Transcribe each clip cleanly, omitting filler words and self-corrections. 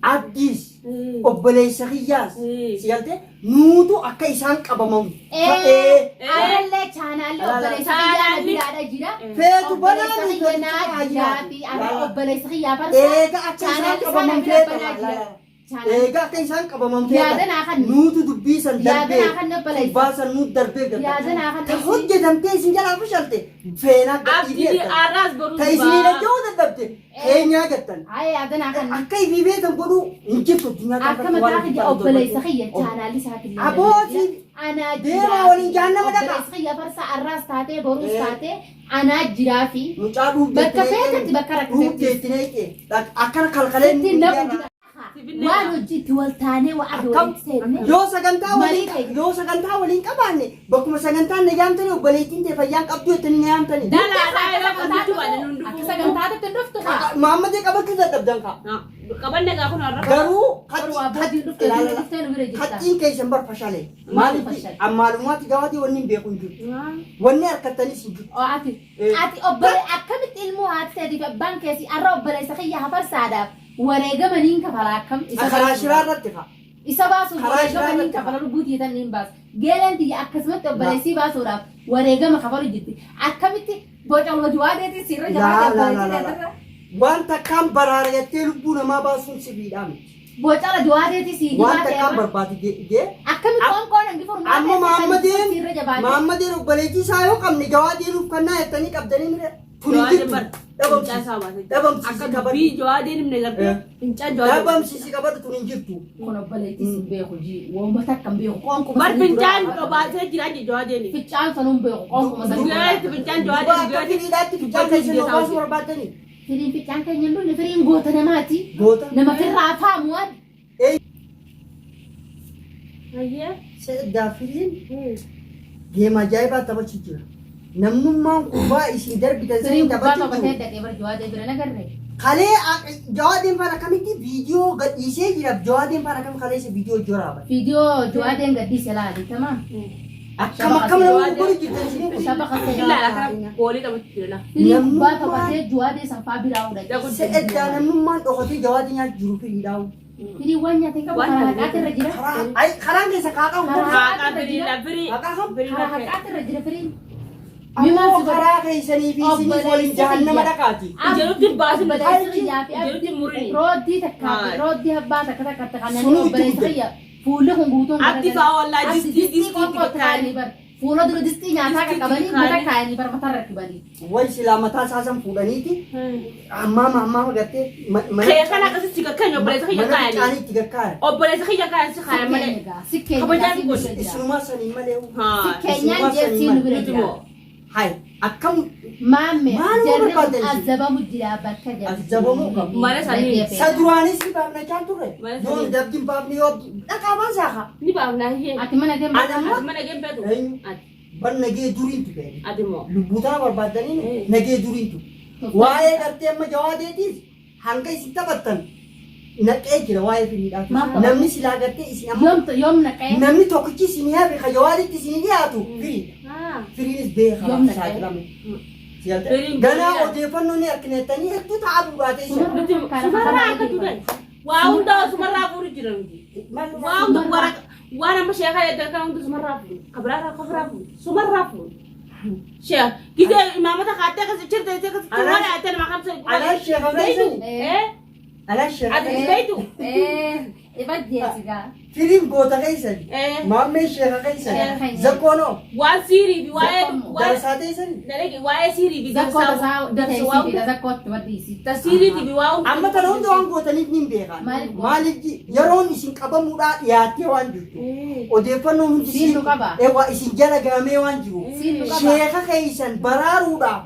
Abdiis obboleessa kiyyaas si galtee nuutu akka isaan qabaman ta'ee Arallee chaanaalli obboleessa kiyyaa na biraadha jira. Feetu banaa Obboleessa nuti kiyya naa haa jiraati. jiraatu. Arra obboleessa kiyyaa farsa. Eega akka isaan Chaanaalli isaa na qabaman bira feetu. banaa jira. Chaanaalli Eega akka isaan qabaman Yaada naa feetan kanni. nuutu dubbii san Yaada darbee naa kanni obboleessa. gubbaa san nuut darbee Yaada naa kanni. Ta hojjetamtee isin jalaa fashalte feenaa Abdii gadhiifee arraas boruu ta isinii dhaga'uu dadhabde keenyaa gattan. Ay yaada naa kanni. Akka ifii beekan godhuu hin jirtu addunyaa Akka kanarratti mataa waan kiyya ifii obboleessa kiyya chaanaalli isaatiin na Abootii bira jira. Anaa deemaa jiraa waliin jahannama dhaqa. Obboleessa kiyya farsa arraas taatee boruus taatee anaa jiraa fi Mucaa dhuubdee bakka feetetti bakka rakkisetti. Dhuubdee itti neeqee akkana kalkalee Sitti nabu jira. Waan hojii itti wal taanee waa adda Akkam? walitti seenne. Yoo sagantaa Marii waliin keenya. yoo sagantaa waliin qabaanne bakkuma sagantaan na yaamtanii obboleettiin tee fayyaan qabdu jettanii na yaamtanii. Dalaadhaa yeroo qabdu baadha nun Akka dhufuu. sagantaatti hin dhuftu kaa. Maammadee qabachuu dadhabdan kaa. Qabanne gaa kun har'a. Garuu Garuu abbootiin dhuftee dhuftee nu bira jirta. Kattiin keessan bar fashalee. Maaliif Fashale. ammaalumaatti gaafatee wanni hin beeku hin jiru. Wanni harkattanis hin jiru. Oo, ati ati obbole akkamitti ilmoo haati teetii fi abbaan keessi arra obboleessa kiyya hafarsaadhaaf wareegama niin kafala akkam isa Karaa baasuudhaaf. shiraa irratti kaa. Isa baasuuf Karaa wareegama shiraa niin irratti kafala lubbuu tiyya niin baasa. Geeleen tiyya akkasumatti obboleessii baasuudhaaf wareegama kafalu jirti. Akkamitti boca wajwaadeetii sirra Laa jabaatee laa laa obboleettii laa. teetirra Waan takkaan baraara jettee lubbuu namaa baasuun sibiidhaa miti. boca wajwaadeetii sii Waan jibaatee takkaan irra barbaade gee. akkamitti qoonqoon hangi furmaata Amma Mahammadeen sirra jabaatee. Mahammadeen obboleettii isaa yoo qabne jawaa deeluuf kannaa jettanii qabdanii mire tun hin Jawaadeen jirtu. bar. Dhabamsiisi. Dhabamsiisi Akka qabadhu. dubbii jawaadeen himne gartee fincaan jawaadeen. Dhabamsiisi qabadhu tun hin jirtu. Kun obboleettii sin beeku jii wooma takka hin beeku qoonquma Bar sanii dura fincaan dhaabata. dhobaasee jira je jawaadeen. Fincaan sanuu hin beeku qoonquma sanii dura Guyyaa itti dhaabata. fincaan Duba jawaadeen akka firiidhaatti fincaan keessa nu baasuu barbaaddanii. Firiin fincaan keenya hin dhumne firiin goota namaati. Goota. Nama firraa faamu waan. Hayyee. Seeddaa firiin geema ajaa'ibaa taphachuu jira. Namnummaan kubbaa isin darbitan Firiin sanii kubbaa taphachuu taphatee jiru. dhaqee bar jawaadee bira nagarre. Kalee jawaadeen faana akkamitti viidiyoo gadhiisee jira jawaadeen faana akkam kaleessa viidiyoo joraa Viidiyoo jawaadeen gadhiise laali tamaam. Akkam akkam nama godhu jirtan isiniin kun. Shabaqa Ilaala seenaa. kana goolii taphachuu jira laa. Firii kubbaa taphatee jawaadee sanfaa biraa hodhate. Se'eddaa namnummaan dhokatee jawaadee nyaachuu jiru firiidhaa. Firii waan nyaate qabu Waan karaa nyaate haqaati irra jira. Karaa ay karaan keessa kaaqaa Karaa- hunduu. Haaqaa firii laa firii. Haqaa kam? Firii Karaa laa. haqaati irra jira firiin. Mee maal Ammoo si godha? karaa keessanii fi isiniif waliin jahannama dhaqaati. Ijarutti baasin Obboleessi kiyyaa fi Ijarutti murini. Rooddii takkaa fi Haa. rooddii abbaa takka takkatti kan namni Sunuu itti obboleessi guddate. kiyya fuulli kun guutuun Abdi fa'aa wallaahi Abdi distii distii distii qoonqootti itti kaayanii bar. Fuula dura distii nyaataa Distii qaqqabanii itti mata kaayanii. kaayanii bar matarra kibanii. Way silaa mataa isaa san fuudhaniiti ammaama ammaama gartee Kee kana akkasitti gakkaanya obboleessa kiyya mana kaayanii. fincaanii itti gakkaayan. Obboleessa kiyya kaayan si kaayan malee. Si keenya Kabajaan si kun bira jira. Isinumaa saniin malee. Haa. Si keenyaan jeesii nu bira Nuti jira. moo. Hay akkam Maamme Maal jarri kun barbaadan isin? azabamu jira bakka jarri. Azabamuu qabu. Mana sanii. Sa duraanis ni baafna jaan turre. Mana Yoo sanii. dabdiin baafne yoo dhaqaa baasaa haa. Ni baafnaa hiyyee. Ati mana deemu. Ana ammoo Ati mana geen beeku. Eenyu? Ati. Bar nagee duriin tufe. Ati moo. Lubbuu tana barbaaddanii nagee duriin tufe. Tooftaa Waa'ee gartee amma jawaadeetiif hanga isin taphattan naqee jira waa'ee firiidhaaf. Maal taphatta? Namni silaa gartee isin amma Yoom yoom naqee? namni tokkichi isin hafe ka jawaaditti isin dhiyaatu firiidha. Haa. Firiinis beeka Yoom naqee? saaxilame. Firiin Ganaa beeka. odeeffannoo ni arginettanii hedduu ta'a bu'aatee isa. Nuti sumarraa akka duran. Waa hundaa sumarraa fuudhu jira nuti. Waa hunda waraqa waan amma sheekaa eeggan kan hundi sumarraa fuudhu. Kabiraarraa kabiraa fuudhu. Sumarraa fuudhu. Sheekh gizee imaamata kaattee akkas chirte akkas waan aattee nama kamsa. Anaan sheeka keessan. Eh, Anaan sheeka Ati keessan. beektu. eh, ifajjeesi gaa. Firiin goota keessan. Eh. Maammee sheeka keessan. Sheeka keenya. Zakkoonoo. Waan siirii fi waa'ee waa'ee Darsaa teessan. dalage waa'ee siirii fi Zakkoo tasaa darsa waa teessii hunda zakkootti baddiisi. tasiiriitii fi waa hunda. Amma kana hunda waan gootaniif ni beekan. Maaliif goota? Maaliif yeroon isin qabamuudhaa dhiyaattee waan jirtu. Odeeffannoon hundi Siin nu qaba. Ewa isin jala gaamee waan jiru. Siin nu qaba. Sheeka keessan baraaruudhaaf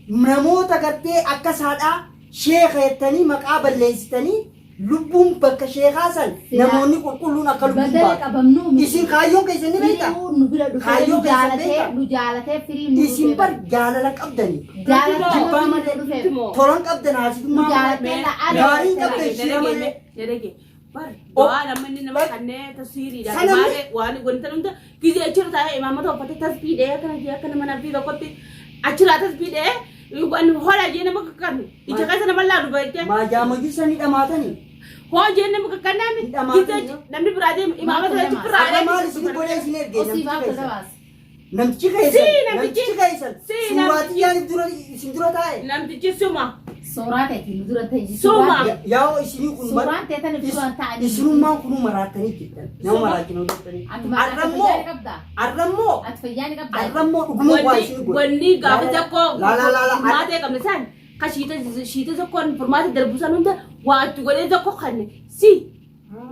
namoota gartee akka saadhaa sheeka jettanii maqaa balleessitanii lubbuun bakka sheekaa san Silaa- namoonni qulqulluun akka lubbuun Badala baatu. qabamnuu miti. Isin kaayyoon keessan ni beektaa? Firiin nu bira dhufee Kaayyoo nu keessan jaalatee beektaa? nu jaalatee firiin nu Isin dhufee bar jaalala qabdanii. jaalatee Jibbaa nu malee dhufee Tolan qabdan nu haasitummaa malee. jaalatee la'aa Gaariin qabdan shira malee. Dalage bar waan amma inni nama kanneen tasiiriidha Sana malee waan wanta hunda gizee achirra taa'ee imaamata uffatee tasbii dhee akkana jee akka nama nabbii tokkotti achirraa tasbii dhee waan hola jee nama kakkannu ija keessa nama laalu baay'ee. Maajaamajuu sanii dhamaatanii. Hoo jeen namni kakkannaami. Hidhamaa Gizee fi- namni biraa deemu imaamata Maaf achi nama? biraa Har'a maal isin godhee isin ergee Osii namtichi maaf keessan? gabaas. Namtichi keessan Sii, namtichi- namtichi keessan Sii, suuraa namtichi- xiyyaan dura isin dura taa'e. Namtichi suma. Suuraa ta'eetiin nu dura ta'e. Suma. Yaa'oo isinii kun Suuraan teetan duraan ta'anii. isinummaan kunuu maraattanii jirtan. Nama Suma. maraachinoo jirtanii. Ati maal Har'a immoo fayyaa ni qabdaa? har'a immoo Ati fayyaa ni qabdaa? har'a immoo dhuguma waa isin godhe. Wanni gaafa tokko La la la la. furmaata qabne san ka shiita tokkoon furmaata darbu san hunda waa itti godhee tokko kan si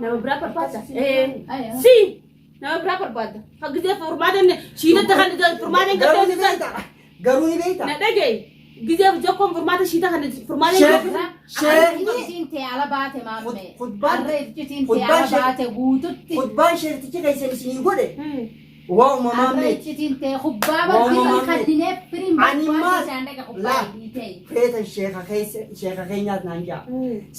nama biraa barbaada. Si nama biraa barbaada. Ka gisee furmaata shiitatti kan furmaata hin Garuu ni qabne san beekta. Garuu ni beekta. na dhagaye gisee tokkoon furmaata shiita kan furmaata hin Sheekh- qabne. Sheekni Iccitiin ta'e ala baate maamme. Khutbaan- Har'a iccitiin ta'e khutbaan ala sheek- baate guututti. Khutbaan sheektichi keessan isinii godhe waa uumamaa Har'a mee iccitiin ta'e kubbaa Waa barsiisan uumamaa mee. kannineef firiin Ani barbaadu maal- isaan dhaqa kubbaa Laa. dhiitee. feetan sheeka keessa sheeka keenyaas naan ja'a.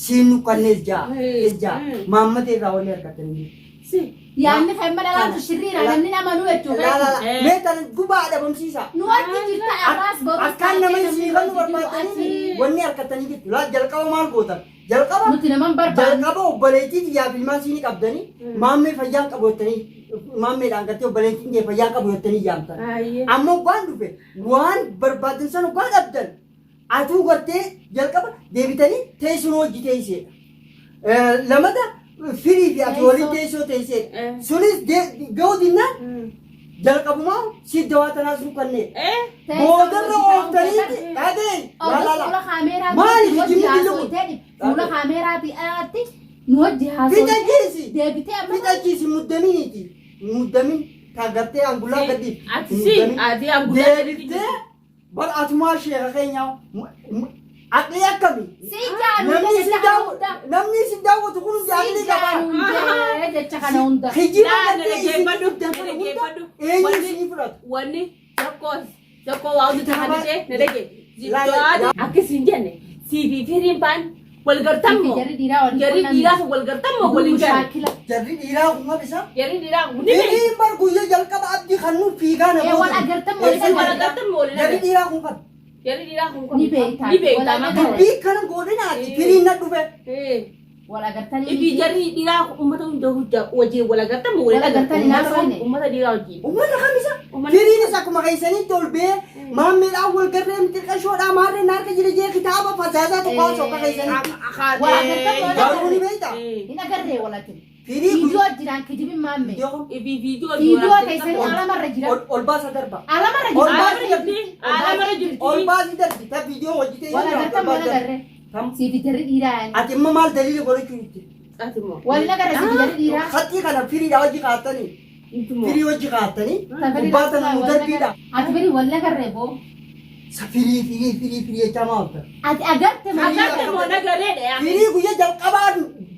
Siin nuqqannees ja'a. Es ja'a. Maammatee irraa walii argatanii. Si. Yaanni kan madalaatu shirriidha namni namanuu La la jechuudha. la. Mee tan gubaa adabamsiisa. Nu wajji jirta arraas borus Akkaan nama isinii kan nu barbaadanii wanni argatanii jirtu. Laa jalqaba maal gootan? Jalqaba Nuti naman barbaannu. jalqaba obboleettii xiyyaa fi ilmaan siinii qabdanii maammee fayyaan qabu jettanii maammeedhaan gartee obboleettiin kee fayyaan qabu jettanii yaamtan. Amma waan dhufe waan barbaadan sana waan dhabdan atuu gartee jalqaba deebitanii teessuma hojii teesseedha. Lamata firii fi ati waliin teessoo teesseedha. Sunis ga'uu dinnaan jalqabumaa si dawaa tanaas nu kanneen. Boodarra ooftaniiti dhageen Oolli fuula kaameeraa Maali nu wajji kijibni kun? haasofte fuula kaameeraatii alatti nu wajji haasofte Fixachiisi. deebitee amma Fixachiisi muddaminiiti. Muddamin taagartee angulaa gadi. Ati si ati angulaa gadi Deebiftee bar atumaa sheeka keenyaa aqlii akkami? si jaalu Namni jecha isin kana daawwatu hunda namni isin daawwatu kun hundi si aqlii qabaa. jaalu jecha kana hunda Kijiba Laa, gartee isin dhaggeeffadhu, dubdan kana hunda dhaggeeffadhu. eenyu Wanni- isinii fudhatu? Wanni tokkos tokko waa hundi tahanishee na dhage. Laa, laa, laa. Akkas hin jenne siifi firiin baan wal gartammoo Jarri dhiiraa wal jarri dhiiraa sun wal gartammoo wal hin galle. Mushaakila. Jarri dhiiraa kun mabisa. Jarri dhiiraa kun ni beeku. Firiin bar guyyaa jalqaba abdii kan nu fiigaa na Ee, wal agartan wal Eessa Wal agartammoo wal hin Jarri agarre. dhiiraa kun kan. Jarri dhiiraa kun Ni beektaa. Ni beektaa. Wal agartan. Dubbii kana godhinaati firiin na dhufe. Wal agartanii Ifi jarri dhiiraa uummata hunda hunda wajjin wal agartammoo wal Wal agartan hin haasofne. Uummata dhiiraa wajjin. Uummata kamisa. Uummata- Firiinis akkuma keessanitti ol bee maammeedhaan wal garree xiqqashoodhaa maarree naarka jira jee kitaaba fasaasa tokko haasoo akka keessanitti. Wal agartan wal Garuu ni agarre. beektaa? Hin agarree wal atin. Firii Viidiyoo jiraan kijibin maamme. Viidiyoo kun Ifi viidiyoo Viidiyoo keessanii alamarra jira. ol baasa darba. Alamarra Ol jira. baasii darbi. Alamarra jirti. Ol baasii darbi. Ta viidiyoo hojjetee Wal agartan wal agarre. Siifi jarri dhiiraa yaani. Ati immoo maal daliila godhachuu jirti? Ati immoo. Wal agarre siifi jarri dhiiraa. Haxii kana firiidha hojii kaa'attanii. Firii hojii kaa'attanii. Gubbaa tana nu darbiidha. Ati biri wal agarre boo. Sa firii firii firii firii jechaa maa oolta? Ati agarte malee. Agarte moo nagareedha. Firii guyyaa jalqabaa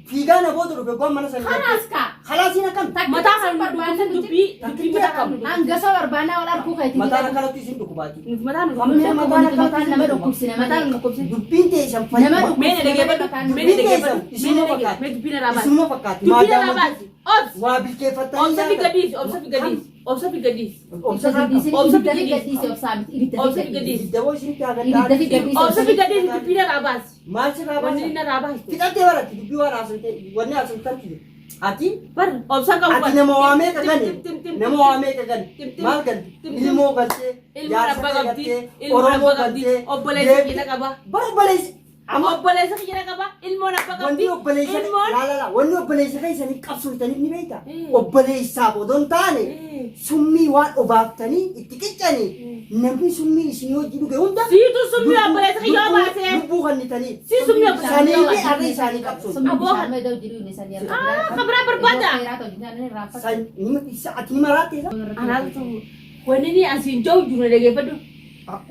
fiigaa na booda dhufe goon mana sana. Kanaas kaa. Kalaasiin akkam? Mataa kan nu dhukkubsu dubbii dubbii mataa kan nu Hanga soo barbaannaa wal arguu keetii. Mataan akkanatti isin dhukkubaati. dhukkubsu. Mataa nu Ammee mataan Mataan nama dhukkubsine Mataa malee. nu dhukkubsu. Dubbiin teessan Nama fayyadu. Mee na dhageeffadhu. Mee na dhageeffadhu. Mee na dhageeffadhu. Mee dubbii na raabaasi. Isinuma fakkaatti. Dubbii na raabaasi. Obsi. Waa bilcheeffattanii Obsa fi gadiisi. Obsa fi gadiisi. Obsa fi gadiisi. Obsa fi Obsa fi Ibidda fi gadiisi. gadhiise obsaa miti. Ibidda Obsa fi fi gadhiise. gadiisi. Daboo isinitti haa Ibidda fi gaddaa. gadhiise. Obsa fi gadiisi dubbii na raabaasi. Maal si Wanni raabaasa? na raabaasi. Fixattee baratti dubbii waan haasofte wanni haasoftan kiyya. Ati Bar obsa qabu. ati nama waa meeqa gane nama waa meeqa gane maal galte ilmoo galtee Ilmoo jaarsa abbaa qabdi. galtee Ilmoo oromoo abbaa qabdi. galtee Obboleessa kiyya qaba. bara obboleessi amma Obboleessa kiyya qaba. Ilmoon abbaa qabdi. wanni obboleessa Ilmoon. laa laa laa wanni obboleessa keessanii qabsoofitaniif ni beekta Mm. obboleessaaf odoo hin taane summii waan obaaftanii itti qiccanii namni summii isinii hojii dhuge hunda Siitu summii obboleessa kiyya baasee. lubbuu kannitanii Si summii obboleessa sanii kiyya fi baasee. har'a isaanii qabsooftu. Ah, kabira barbaada. Ati ni maraatte isa? Anaatu wanni ni asiin jiru jiru dhageeffadhu.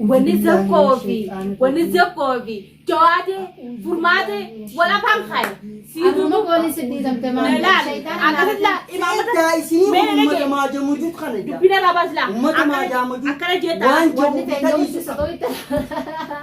Wanni zakkoo fi wanni zakkoo fi jawaate furmaate wal afaan kaaye. Siitu Aruma goolii sidhiisamte maal? laal akkasitti laa imaamata Iddaa isinii Mee uummata dhagee. maajamuutu kana jaa. dubbina rabaas laa. Uummata maajamuutu Akkana jeetaa. waan Wanni jedhu ta'e bitanii yoo sodooyta.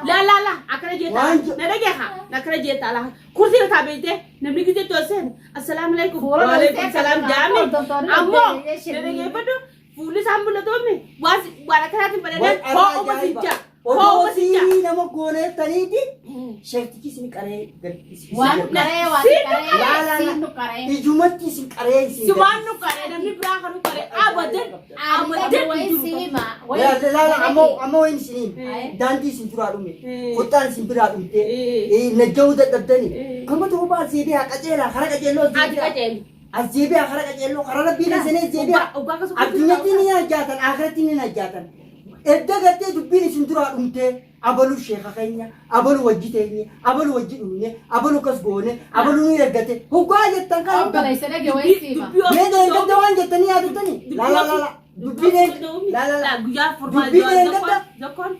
Laa laa laa akkana jeetaa. Waan je- Na dhageeha akkana jeetaa laa. Kursii irra taabee namni gizee tooseen assalaamu alaikum. Fuula Waalaikum salaam jaame. Hordoftoonni Ammoo hordoftoonni na dhageeffadhu fuulli isaan mul'atoomne waan waan akkanaatiin Waan badhadhee arraa hoo uma ajaa'iba. sijja. Odoo siirii nama goonettaniiti sheektichi isin qaree Waan nu qaree waan Siin nu qaree qaree. siin nu qaree. Ijumatti isin qaree isin Simaan nu qaree namni biraa kan nu qaree abadan Ani abadan wayi hin si jiru. hima. Laala ammoo ammoo wayin isiniin Eh. daandii isin duraa dhume Eh. kottaan isin biraa dhumte Eh. najja'uu dadhabdani Eh. kama ta'uu baas deebi'aa qajeelaa kara qajeelloo as Ati deebi'aa qajeeli. as deebi'aa kara qajeelloo kara rabbii keessanii as deebi'aa Oggaa akkasuma addunyatti ni ajjaatan akhiratti ni ajjaatan edda gartee dubbiin isin duraa dhumte abalu sheeka keenya abalu wajji teenye abalu wajji dhumne abalu kas goone abalu nu ergate hoggaa jettan kana Obboleessa dhage wayi si hima. mee deengadda waan jettanii yaadattanii laa laa laa dubbii laa laa laa Guyyaa Dubbii deengada. Zakkoon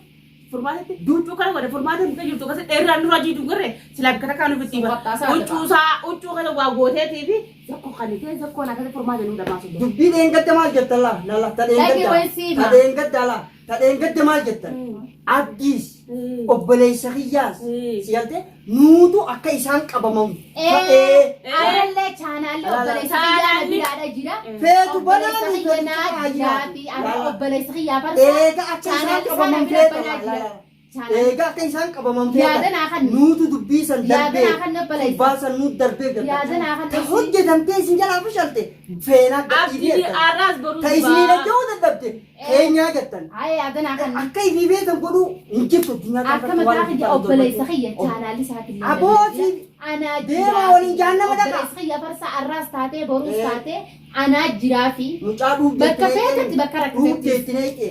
furmaatatti huccuu kana godhe furmaata hin jirtu akkasi dheeraan nurraa jiitu garre silaa bikka takkaa nuuf itti Suuqattaa isaa huccuu isaa huccuu kana waa gooteetii fi zakkoo kan ta'e zakkoon akkasi furmaata nu dhamaasu. Dubbii dheengadda maal jettan laa laa laa ta Dhage dheengadda wayi si hima. ta dheengadda laa ta dheengadda maal jettan abdiis obboleessa kiyyaas si galte nuutu akka isaan qabamamu ta'ee Arallee chaanaalli obboleessa kiyyaa na biraadha jira. feetu banaa Obboleessa nu kiyya feetu naa haa jiraa fi jiraatu. arra Laa laa. obboleessa kiyyaa farsaa. Eega akka isaan Chaanaalli isaa na qabaman bira feeta banaa laa jira. laa. Chaanaalli Eega akka isaan qabaman Yaada feeta naa kan- nuutu dubbii san Yaada darbee naa kan obboleessa. gubbaa san nuut darbee Yaada naa kan Ta hojjetamtee isin jalaa fashalte feenaa Abdii gadhiifee arraas boruu ta isinii dhaga'uu dadhabde keenyaa jettan. Haa yaada naa kan. Akka ifii beekan godhuu hin jirtu addunyaa Akka kanarratti mataa waan kiyya hin obboleessa kiyya chaanaalli isaatillee na Aboo bira jira. si- Anaa deemaa jiraa waliin fi jahannama dhaqa. obboleessa kiyya farsaa arraas taatee boruus Eh. taatee anaa jiraa fi Mucaa dhuubdee bakka feetetti bakka rakkisetti. dhuubdee itti neeqee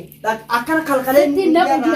akkana kalkalee Sitti naqu jira.